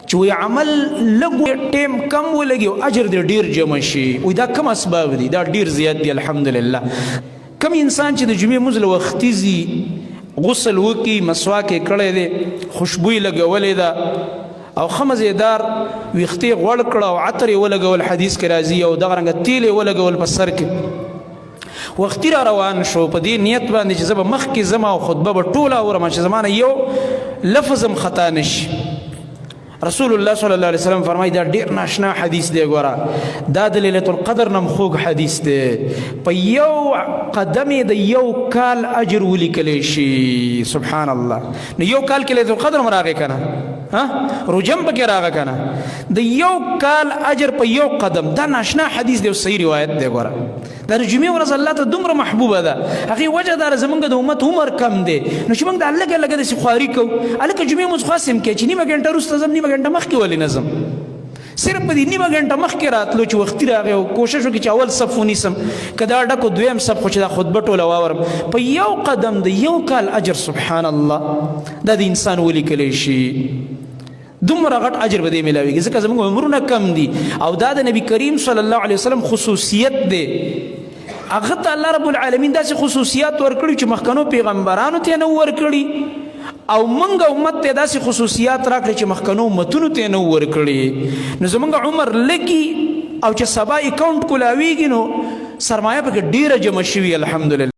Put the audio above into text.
چې وی عمل لږ ټیم کم ولګي او اجر دې ډیر جمع شي. وی دا کم اسباب دي؟ دا ډیر زیات دي الحمدلله. کم انسان چې د جمعې مونځ له وختي ځي، غسل وکي، مسواک یې کړی دی، خوشبویي لګولې ده او ښه مزیدار ویښتې غوړ کړه او عطر یې ولګول، حدیث کې راځي، او دغه رنګه تیل یې ولګول په سر کې، وختي را روان شو په دې نیت باندې چې زه به مخکې ځم او خطبه به ټوله اورم چې زما نه یو لفظ هم خطا نه شي. رسول الله صلی الله علیه وسلم فرمایي، دا ډیر ناشنا حدیث دی، ګوره دا د ليله القدر نم خوږ حدیث دی، په یو قدم د یو کال اجر ولیکل شي. سبحان الله. نو یو کال کې ليله القدر مراغه کنه، ها رجم پکې راغه کنه، د یو کال اجر په یو قدم. دا ناشنا حدیث دی او صحیح روایت دی. ګوره دا د جمعې ورځ الله ته دومره محبوبه ده، هغې وجه دا زمونږ د امت عمر کم دی، نو چې موږ د لږه لږه داسې خواري کوو. هلکه جمعې مونځ خو هسې هم کوي چې نیمه ګنټه وروسته ځم، نیمه ګنټه مخکې ولې نه ځم؟ صرف په دې نیمه ګنټه مخکې راتلو چې وختي راغی او کوشش وکړي چې اول صف ونیسم، که دا ډکو دویم صف، خو چې دا خطبه ټوله واورم، په یو قدم د یو کال اجر، سبحان الله، دا د انسان ولیکلی شي. دومره غټ اجر به دې ملاويږي، ځکه زموږ عمرونه کم دي او دا د نبی کریم صلی الله علیه وسلم خصوصیت دی. هغه ته الله رب العالمین داسې خصوصیات ورکړي چې مخکنو پیغمبرانو ته نه ورکړي، او موږ امت ته داسې خصوصیات راکړي چې مخکنو امتونو ته نه ورکړي. نو زموږ عمر لګي او چې سبا اکاونټ کولاویږي نو سرمایه پکې ډیره جمع شوي، الحمدلله.